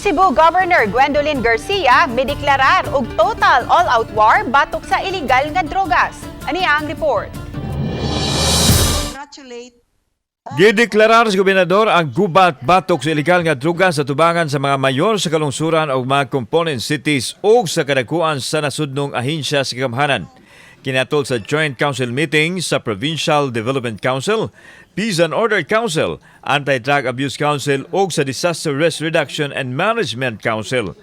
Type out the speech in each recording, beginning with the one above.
Cebu Governor Gwendolyn Garcia mideklarar og total all-out war batok sa illegal nga drogas. Ani ang report. Congratulate Gideklarar sa gobernador ang gubat batok sa ilegal nga druga sa tubangan sa mga mayor sa kalungsuran o mga component cities o sa kadakuan sa nasudnong ahensya sa kagamhanan. Kinatol sa Joint Council meeting sa Provincial Development Council, Peace and Order Council, Anti-Drug Abuse Council o sa Disaster Risk Reduction and Management Council.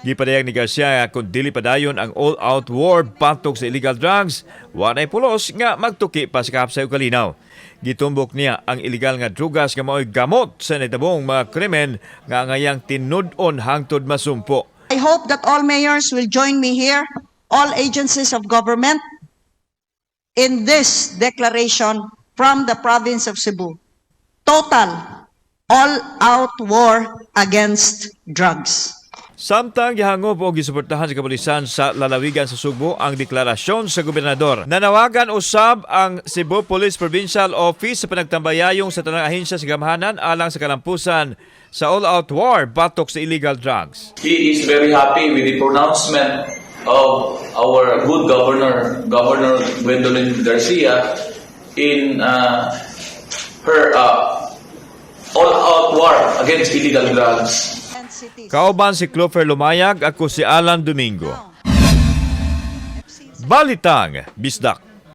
Gipadayag ni Garcia nga kung dili padayon ang all-out war batok sa illegal drugs, walay pulos nga magtuki pa sa kahapsay ug kalinaw. Gitumbok niya ang illegal nga drugas nga mao'y gamot sa nahitabong mga krimen nga angayang tinud-on hangtod masumpo. I hope that all mayors will join me here, all agencies of government, in this declaration from the province of Cebu. Total, all-out war against drugs. Samtang gihangop o gisuportahan sa kapulisan sa lalawigan sa Sugbo ang deklarasyon sa gobernador. Nanawagan usab ang Cebu Police Provincial Office sa panagtambayayong sa tanang ahensya sa gamhanan alang sa kalampusan sa all-out war batok sa illegal drugs. He is very happy with the pronouncement of our good governor, Governor Gwendolyn Garcia, in her all-out war against illegal drugs. And cities. Kauban si Clover Lumayag, ako si Alan Domingo. Balitang Bisdak.